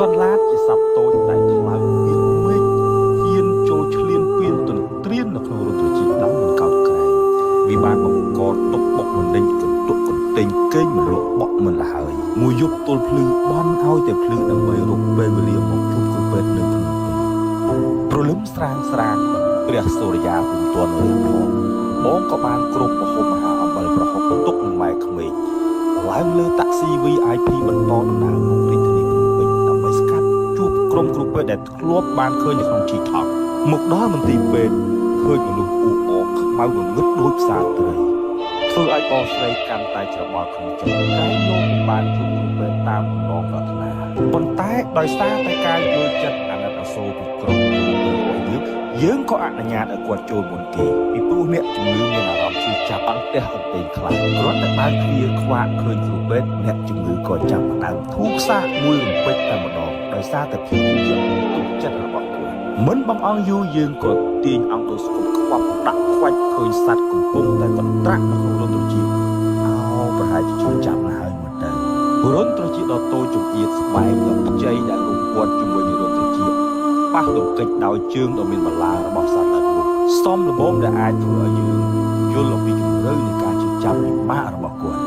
កន្លាតជាសត្វតូចតែខ្លោចពីមេឃហ៊ានចូលឈ្លានពានទន្ទ្រាននៅក្នុងរន្ធត្រចៀកដោយមិនកោតក្រែងវាបានបង្កទុកបុកម្នេញកន្ទុកកន្ទែងកេងមិនលក់បក់មិនលហើយមួយយប់ទល់ភ្លឺបន់ឲ្យតែភ្លឺដើម្បីរកពេលវេលាមកជួបគ្រូពេទ្យនៅភ្នំពេញព្រលឹមស្រាងស្រាងព្រះសូរិយាពុំទាន់រះផងបងក៏បានគ្រប់មហូបអាហារអំបិលប្រហុកទុកនឹងម៉ែក្មេកឡើងលើតាក់ស៊ី VIP បន្តដំណើរមករាជធានីភ្នំពេញដើម្បីស្កាត់ជួបក្រុមគ្រូពេទ្យដែលធ្លាប់បានឃើញនៅក្នុង TikTok មកដល់មន្ទីរពេទ្យឃើញមនុស្សអ៊ូអរខ្មៅងងឹតដូចផ្សារត្រីធ្វើឲ្យបងស្រីកាន់តែច្របល់ក្នុងចិត្តក្រែងលោកពុំបានជួបគ្រូពេទ្យតាមបំណងប្រាថ្នាប៉ុន្តែដោយសារតែការយល់ចិត្តអាណិតអាសូរពីក្រុមគ្រូពេទ្យរបស់យើងយើងក៏អនុញ្ញាតឲ្យគាត់ចូលមុនគេពីព្រោះអ្នកជំងឺមានអារម្មណ៍ឈឺចាប់អន្ទះអន្ទែងខ្លាំងគ្រាន់តែបើកទ្វារខ្វាក់ឃើញគ្រូពេទ្យអ្នកជំងឺក៏ចាប់ផ្ដើមធូរខ្សាកមួយរំពេចតែម្ដងដោយសារតែភាពជឿជាក់ទុកចិត្តរបស់គាត់មិនបងអង្គយូរយើងក៏ទាញអង្គទៅស្គប់ខ្វាប់ដាក់ខ្វាច់ឃើញសត្វកំពុងតែកន្ត្រាក់នៅក្នុងរន្ធត្រចៀកអោប្រហែលជាឈឺចាប់ណាស់ហើយមើលទៅរន្ធត្រចៀកដ៏តូចចង្អៀតស្បែកដ៏ខ្ចីដែលរុំព័ទ្ធជាមួយនឹងរន្ធត្រចៀកប៉ះទង្គិចដោយជើងដ៏មានបន្លារបស់សត្វដើមនោះសមល្មមដែលអាចធ្វើឲ្យយើងយល់អំពីជំរឿនៃការឈឺចាប់ពិបាករបស់គាត់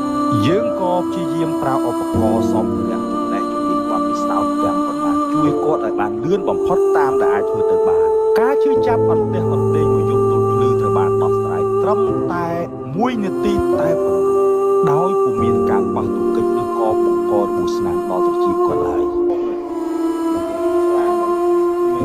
យើងក៏ព្យាយាមប្រើឧបករណ៍សម្ភារៈចំណេះជំនាញបទពិសោធន៍ទាំងប៉ុន្មានជួយគាត់ឲ្យបានលឿនបំផុតតាមដែលអាចធ្វើទៅបានការឈឺចាប់អន្ទះអន្ទែងមួយយប់ទល់ភ្លឺត្រូវបានដោះស្រាយត្រឹមតែ1នាទីតែប៉ុណ្ណោះដោយពុំមានការប៉ះទង្គិចឬក៏បង្ករបួសស្នាមដល់ត្រចៀកគាត់ឡើយ។